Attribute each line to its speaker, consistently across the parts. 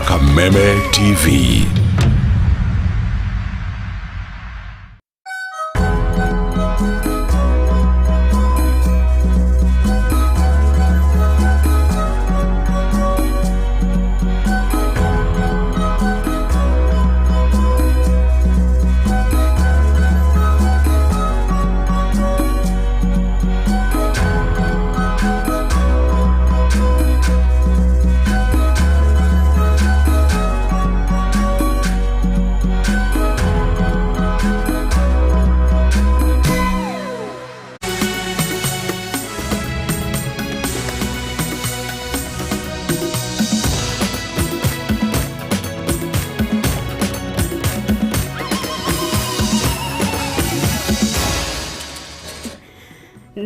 Speaker 1: Kameme TV.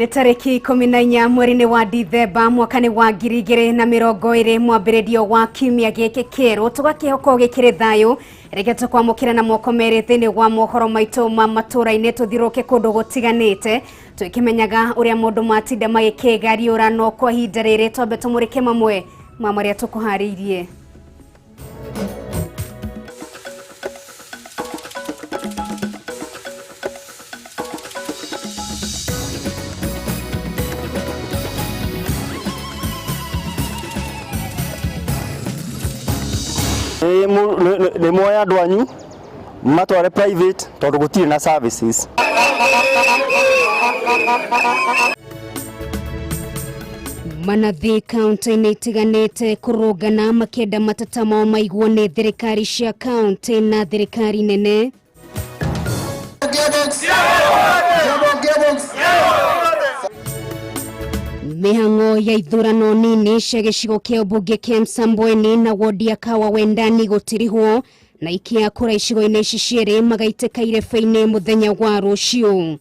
Speaker 2: Nĩ tarĩki 14 mweri-inĩ wa Dithemba mwaka-inĩ wa 2020, mwambĩrĩrio wa kiumia gĩkĩ kĩerũ, tũgakĩhoka gĩkĩrĩ thayũ. Reke tũkwamũkĩra na moko merĩ thĩinĩ wa mohoro maitũ ma matũra-inĩ, tũthiũrũrũke kũndũ gũtiganĩte tũkĩmenyaga ũrĩa mũndũ matinda magĩkĩgariũra, no kwa ihinda rĩrĩ twambe tũmũrĩke mamwe ma marĩa tũkũharĩirie.
Speaker 3: Nĩ muoya andũ anyu matware private tondũ gũtirĩ na services.
Speaker 2: Manathi kaunti-inĩ itiganĩte kũrũngana makĩenda mateta mao maiguo nĩ thirikari cia kaunti na thirikari nene. Mĩhang'o ya ithurano nini cia gĩcigo kĩa ũmbunge kĩa Msambweni na wodi ya Kawa Wendani gũtirihwo na ikia kura icigo-inĩ ici cierĩ magaitĩka irebe-inĩ mũthenya wa rũciũ.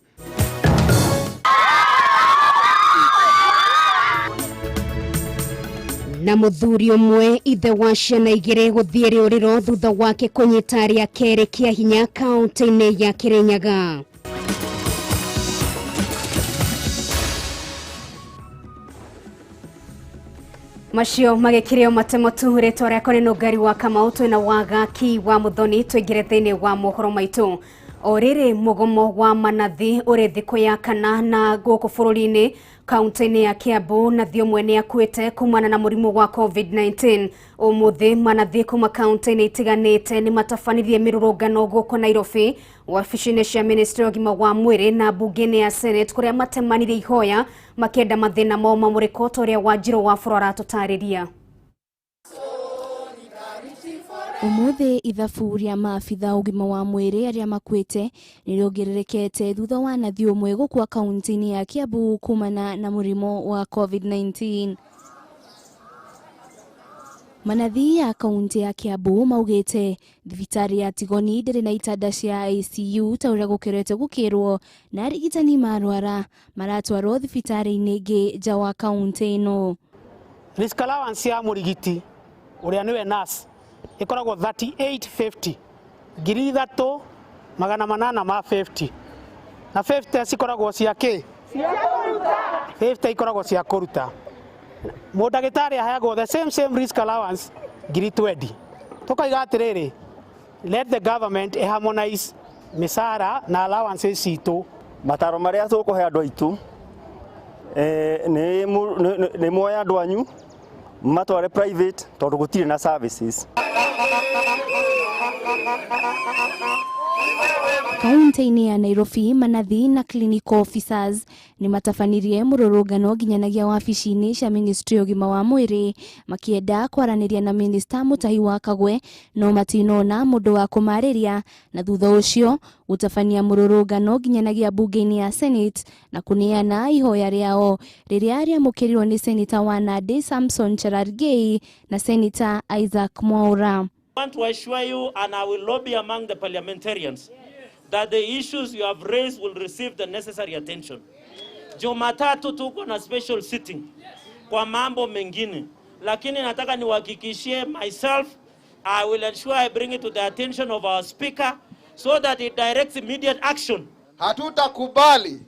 Speaker 2: Na mũthuri ũmwe ithe wa ciana igĩrĩ gũthiĩ rĩũrĩro thutha wake kũnyita rĩa kerĩ kĩa hinya kaunti-inĩ ya Kirinyaga. Macio magĩkĩrĩo matemo tu. Rĩtwa rĩakwa nĩ Nũngari wa Kamau, twĩna Wagaki wa Mũthoni. Tũingĩre thĩinĩ wa mohoro maitũ. O rĩrĩ mũgomo wa manathi ũrĩ thikũ ya kana na gũkũ bũrũri-inĩ, kaunti-inĩ ya Kiambu nathi ũmwe nĩ akuĩte kumana na mũrimũ wa COVID-19. Ũmũthĩ manathi kuma kaunti-inĩ itiganĩte nĩ matabanirie mĩrũrũngano gũkũ Nairobi, wabici-inĩ cia Ministry ya ũgima wa mwĩrĩ na mbunge-inĩ ya Senate, kũrĩa matemanirie ihoya makĩenda mathĩna mao mamũrĩkwo, ta ũrĩa Wanjirũ wa Bũrũ aratũtarĩria.
Speaker 4: Umuthi ithabu rĩa maabitha ũgima wa mwĩrĩ arĩa makuĩte nĩ rĩongererekete thutha wa nathi ũmwe gũkua kaunti-inĩ ya Kiambu kumana na mũrimũ wa COVID-19. Manathi ya kaunti ya Kiambu maugĩte thibitarĩ ya Tigoni ndĩrĩ na itanda cia ICU ta ũrĩa gũkoretwo gũkĩrwo, na arigitani marwara maratwarwo thibitarĩ-inĩ ĩngĩ nja wa kaunti ĩno.
Speaker 5: Risk allowance ya mũrigiti ũrĩa nĩwe nurse ĩkoragwo 3850, 3850, na 50 cikoragwo cia kĩ? 50 ikoragwo cia kũruta. Mũndagĩtarĩ aheagwo the same same risk allowance, 20,000. Tũkaiga atĩrĩrĩ, let the government harmonize mĩcara na allowances citũ.
Speaker 3: Mataro marĩa tũkũhe andũ aitũ nĩ muoya andũ anyu matware private tondũ gũtirĩ na services.
Speaker 4: Kaunti-inĩ ya Nairobi, manathi na clinical officers nĩ matabanirie mũrũrũngano nginyanagia wabici-inĩ cia Ministry ya ũgima wa mwĩrĩ makĩenda kwaranĩria na Minister Mutahi wa Kagwe, no matinona mũndũ wa kũmarĩria, na thutha ũcio gũtabania mũrũrũngano nginyanagia mbunge-inĩ ya Senate na kũneana ihoya rĩao rĩrĩa rĩamũkĩrirwo nĩ Senator wa Nandi Samson Cherargei na Senator Isaac Mwaura.
Speaker 6: I want to assure you, and I will lobby among the parliamentarians, that the issues you have raised will receive the necessary attention. Jumatatu tuko na special sitting kwa mambo mengine, lakini nataka niwahakikishie myself, I will ensure I bring it to the attention of our speaker so that it directs immediate action.
Speaker 7: Hatutakubali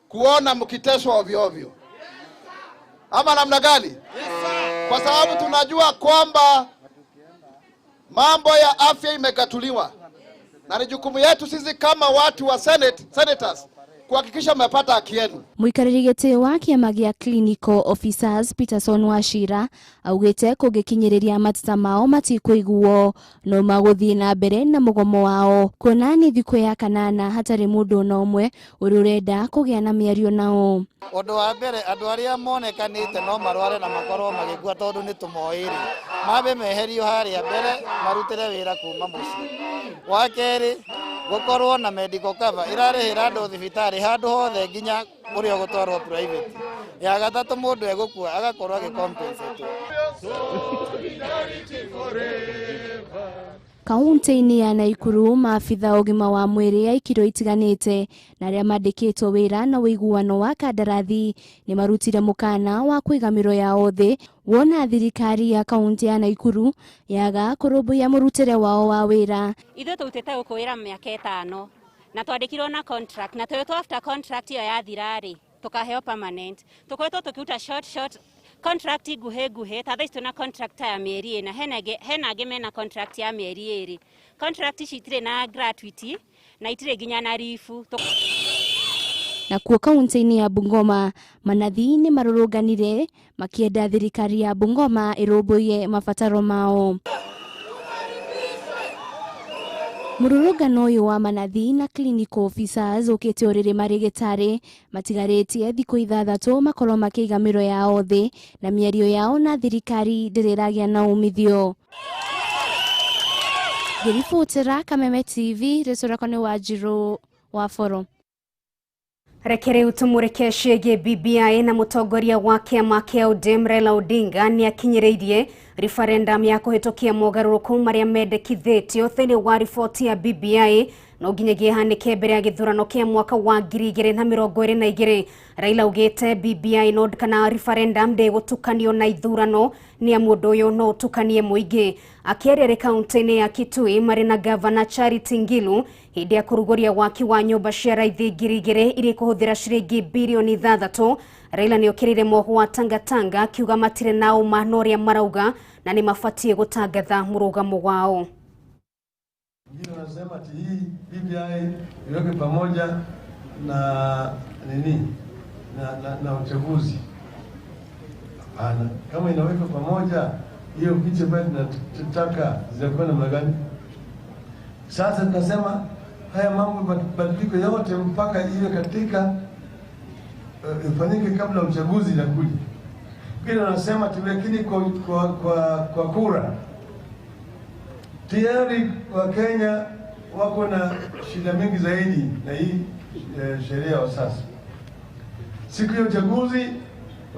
Speaker 7: kuona mkiteswa ovyo ovyo, ama namna gani? Kwa sababu tunajua kwamba Mambo ya afya imegatuliwa na ni jukumu yetu sisi kama watu wa Senate, senators kuhakikisha mmepata haki yenu.
Speaker 4: Mũikarĩri gĩtĩ wa kĩama gĩa Clinical Officers Peterson Wachira augĩte kũngĩkinyĩrĩria mateta mao matikũiguo no magũthiĩ na mbere na mũgomo wao kuona nĩ thikũ ya kanana hatarĩ mũndũ ona ũmwe ũrĩa ũrenda kũgĩa na mĩario nao.
Speaker 8: Ũndũ wa mbere andũ arĩa monekanĩte no marware na makorwo magĩkua tondũ nĩ tũmoĩ-rĩ, mambe meherio harĩa mbere marutĩre wĩra kuma mũciĩ. Wa kerĩ gũkorwo na medical cover ĩrarĩhĩra andũ thibitarĩ handũ hothe nginya ũrĩa ũgũtwarwo private. Ya gatatũ mũndũ egũkua agakorwo agĩ-compensate.
Speaker 4: Kaunti-inĩ ya Naikuru maabitha ũgima wa mwĩrĩ a ikĩro itiganĩte na arĩa mandĩkĩtwo wĩra na ũiguano wa kandarathi nĩ marutire mũkana wa kũiga mĩro yao thĩ wona thirikari ya kaunti ya Naikuru yaga kũrũmbũiya mũrutĩre wao wa wĩra.
Speaker 9: Ithuĩ tũrutĩte gũkũ wĩra mĩaka 5 na twandĩkirwo na contract na tweretwo after contract ĩyo yathira-rĩ tũkaheo permanent. Tũkoretwo tũkĩruta short short contract nguhĩ nguhĩ ta thaa ici twĩna contract ya mĩeri 4 hena angĩ mena contract ya mĩeri 2. Contract ici itirĩ na gratuity na itirĩ nginya na ribu.
Speaker 4: Nakuo kaunti-inĩ ya Bungoma manathi nĩ marũrũnganire makĩenda thirikari ya Bungoma ĩrũmbũiye mabataro mao. Mũrũrũngano ũyũ wa manathi na clinical officers ũkĩte ũrĩrĩ marĩgĩtarĩ matigarĩtie thikũ 6 makorwo makĩiga mĩro yao thĩ na mĩario yao na thirikari ndĩrĩ ĩragĩa na umithio. Ngĩribotera Kameme TV, rĩtwa rĩakwa nĩ Wanjirũ wa Boro.
Speaker 2: Reke rĩu tũmũrĩke ciĩgiĩ BBI na mũtongoria wa kĩama kĩa ODM Raila Odinga nĩ akinyĩrĩirie referendum ya kũhĩtũkia mogarũrũku marĩa mendekithĩtio thĩinĩ wa riboti ya BBI no nginyagia ĩhanĩke mbere ya gĩthurano kĩa mwaka wa 2022. Raila augĩte BBI no kana referendum ndĩgũtukanio na ithurano nĩ amu ũndũ ũyũ no ũtukanie mũingĩ. Akĩaria arĩ kaunti-inĩ ya Kitui marĩ na gavana Charity Ngilu hĩndĩ ya kũrugũria waki wa nyũmba cia raithi 2000 iria ikũhũthĩra ciringi birioni 6, Raila nĩ okĩrĩire mohwo wa Tangatanga akiuga matirĩ na ũma na ũrĩa marauga na nĩ mabatiĩ gũtangatha mũrũgamo wao.
Speaker 10: Wengine wanasema ati hii BBI iweke pamoja na nini na uchaguzi. Hapana, kama inawekwa pamoja hiyo picha ambayo tunataka zitakuwa namna gani? Sasa tunasema haya mambo mabadiliko yote mpaka iwe katika ifanyike kabla uchaguzi inakuja. Wengine wanasema lakini kwa kura tayari wa Kenya wako na shida mingi zaidi na hii sheria wa sasa. Siku ya uchaguzi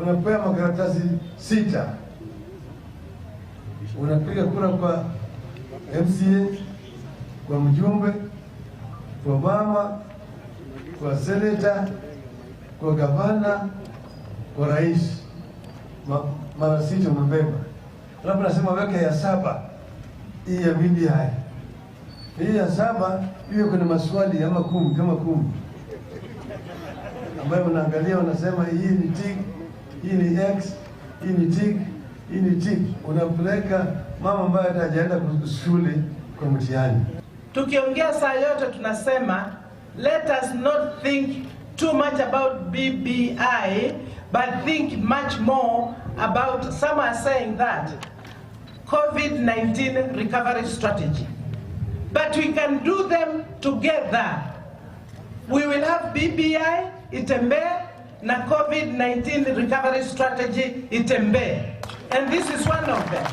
Speaker 10: unapewa makaratasi 6. Unapiga kura kwa MCA, kwa mjumbe, kwa mama, kwa seneta, kwa gavana, kwa rais. Mara 6 umebeba. Alafu nasema weke ya 7 hii ya BBI. Hii ya 7 hiyo kuna maswali ama 10 kama 10 ambayo unaangalia unasema hii ni tick, hii ni X, hii ni tick, hii ni tick. Unapeleka mama ambaye hajaenda shule kwa mtihani.
Speaker 11: Tukiongea saa yote tunasema let us not think too much about BBI but think much more about, some are saying that COVID-19 recovery strategy. But we can do them together. We will have BBI itembee na COVID-19 recovery strategy itembee. And this is one of them.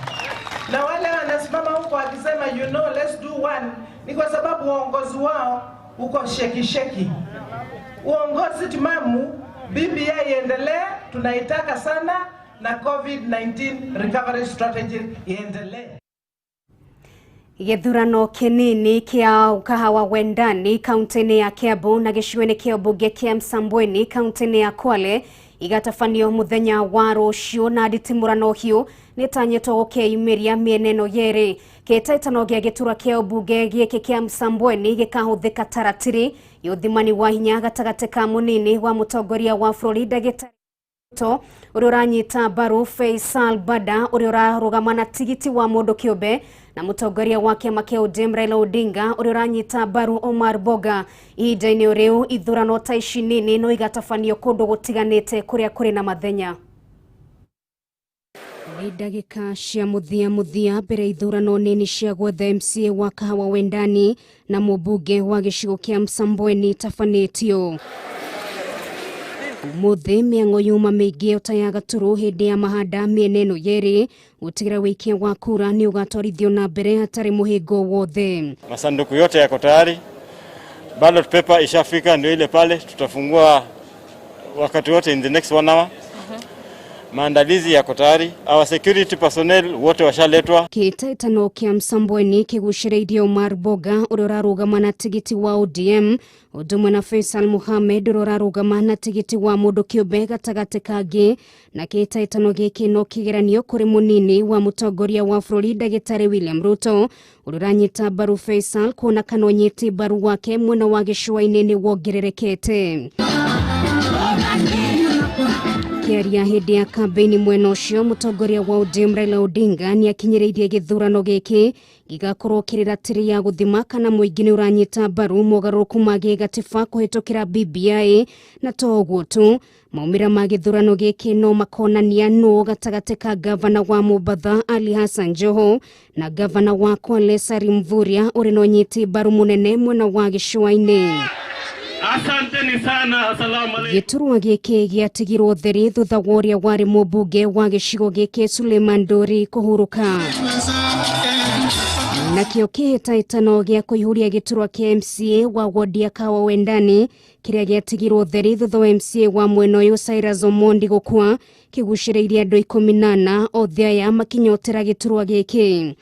Speaker 11: Na wale wanasimama huko wakisema you know let's do one, ni kwa sababu uongozi wao uko sheki sheki. Uongozi timamu, BBI iendelee, tunaitaka sana, na COVID-19 recovery strategy iendelee.
Speaker 2: Gĩthurano kĩnini kĩa Kahawa Wendani kaunti-inĩ ya Kiambu na gĩcigo-inĩ kĩa ũmbunge kĩa Msambweni kaunti-inĩ ya Kwale igatabanio mũthenya wa rũciũ na nditimũrano hiũ nĩtanyĩtwo gũkeyumĩria mĩena ĩno yerĩ. Kĩhĩtahĩtano gĩa gĩturwa kĩa ũmbunge gĩkĩ kĩa Msambweni gĩkahũthĩka ta ratiri ya ũthimani wa hinya gatagatĩ ka mũnini wa mũtongoria wa bũrũri ndagĩtarĩ Ruto ũrĩa ũranyita mbaru Faisal Bada ũrĩa ũrarũgama na tigiti wa mũndũ kĩũmbe na mũtongoria wa kĩama kĩa ODM Raila Odinga ũrĩa ũranyita mbaru Omar Boga. Ihinda-inĩ rĩu ithurano ta ici nini no igatabanio kũndũ gũtiganĩte kũrĩa kũrĩ na mathenya. Nĩ ndagĩka cia mũthia mũthia mbere ithurano nini cia gwetha MCA wa Kahawa Wendani na mũmbunge wa gĩcigo kĩa Msambweni tabanĩtio. Ũmũthĩ mĩang'o yuma mĩingĩ ta ya gatũrũ hĩndĩ ya mahanda mĩena ĩno yerĩ gũtigĩra wĩikia wa kura nĩ ũgatwarithio na mbere hatarĩ mũhĩngo wothe.
Speaker 12: Masanduku yote yako tayari, ballot paper ishafika, ndio ile pale, tutafungua wakati wote in the next one hour. Maandalizi yako tayari, our security personnel wote washaletwa.
Speaker 2: Kĩhĩtahĩtano kĩa Msambweni kĩgucĩrĩirie Omar Boga ũrĩa ũrarũgama na tigiti wa ODM ũndũ ũmwe na Faisal Mohamed ũrĩa ũrarũgama na tigiti wa mũndũ kĩũmbe gatagatĩ kangĩ na kĩhĩtahĩtano gĩkĩ no kĩgeranio kũrĩ mũnini wa mũtongoria wa bũrũri ndagĩtarĩ William Ruto ũrĩa ũranyita mbaru Faisal kuona kana ũnyiti mbaru wake mwena wa gĩcũa-inĩ nĩ wongererekete. Kĩaria hĩndĩ ya kambĩini mwena ũcio mũtongoria wa ODM Raila Odinga nĩ akinyĩrĩirie gĩthurano gĩkĩ gĩgakorwo kĩrĩ ratiri ya gũthima kana mũingĩ nĩ ũranyita mbaru mogarũrũku ma gĩgatiba kũhĩtũkĩra BBI na to ũguo tu maumĩra ma gĩthurano gĩkĩ no makonania nũ gatagatĩ ka gavana wa Mombatha Ali Hassan Joho na gavana wa Kwale Salim Mvurya ũrĩ na ũnyiti mbaru mũnene mwena wa gĩcũa-inĩ.
Speaker 13: Asanteni sana, asalamu alaykum.
Speaker 2: Gĩturwa gĩkĩ gĩatigirwo theri thutha wa ũrĩa warĩ mũmbunge wa gĩcigo gĩkĩ Suleiman Dori kũhurũka. Nakĩo kĩhĩtahĩtano gĩa kũihũria gĩturwa kĩa MCA wa wodi ya Kahawa Wendani kĩrĩa gĩatigirwo theri thutha wa MCA wa mwena ũyũ Cyrus Omondi gũkua kĩgucĩrĩirie andũ 14 othe aya makinyotera gĩturwa gĩkĩ.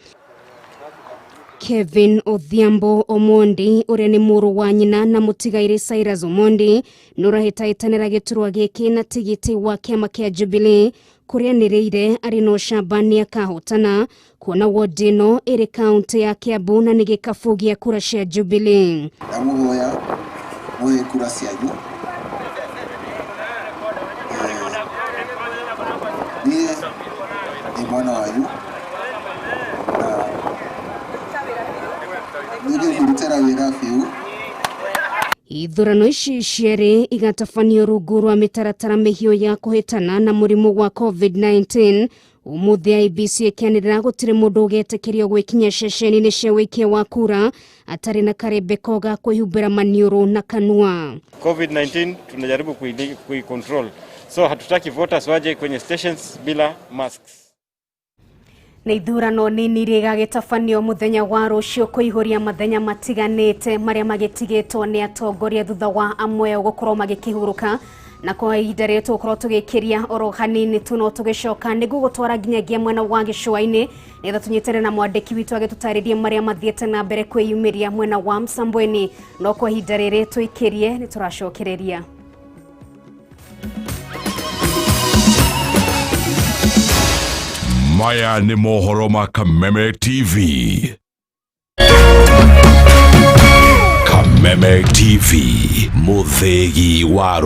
Speaker 2: Kevin Odhiambo Omondi ũrĩa nĩ mũrũ wa nyina na mũtigairĩ Cyrus Omondi nĩ ũrahĩtahĩtanĩra gĩturwa gĩkĩ na tigiti wa kĩama kĩa Jubilee kũrĩa anĩrĩire arĩ na ũcamba nĩ akahotana kuona wodi ĩno ĩrĩ kaũntĩ ya Kiambu na nĩ gĩkabũ gĩa kura cia Jubilee.
Speaker 14: Ndamũhoya muhe kura cianyu. Niĩ ndĩ mwana wanyu na nĩngũkũrutĩra wĩra biũ.
Speaker 2: Ithurano ici cierĩ igatabanio rungu rwa mĩtaratara mĩhiũ ya kũhĩtana na mũrimũ wa COVID-19. Ũmũthĩ IEBC ĩkĩanĩrĩra gũtirĩ mũndũ ũgetĩkĩrio gwĩkinyia ceceni-inĩ cia wĩikia wa kura atarĩ na karembeko ga kwĩhumbĩra maniũrũ na kanua.
Speaker 12: COVID-19 tunajaribu kuicontrol, so hatutaki voters waje kwenye stations bila masks.
Speaker 2: Na ithurano nini iria igagĩtabanio mũthenya wa rũciũ kũihũria mathenya matiganĩte marĩa magĩtigĩtwo nĩ atongoria thutha wa amwe ao gũkorwo magĩkĩhurũka na kwa ihinda rĩrĩ tũgũkorwo tũgĩkĩria oro hanini tu no tũgĩcoka nĩguo gũtwara nginyagia mwena wa gĩcũa-inĩ nĩgetha tũnyitane na mwandĩki witũ agĩtũtarĩrie marĩa mathiĩte na mbere kwĩyumĩria mwena wa Msambweni no kwa ihinda rĩrĩ tũikĩrie nĩ tũracokereria.
Speaker 1: Maya ni mohoro ma Kameme TV. Kameme TV, muthegi wa.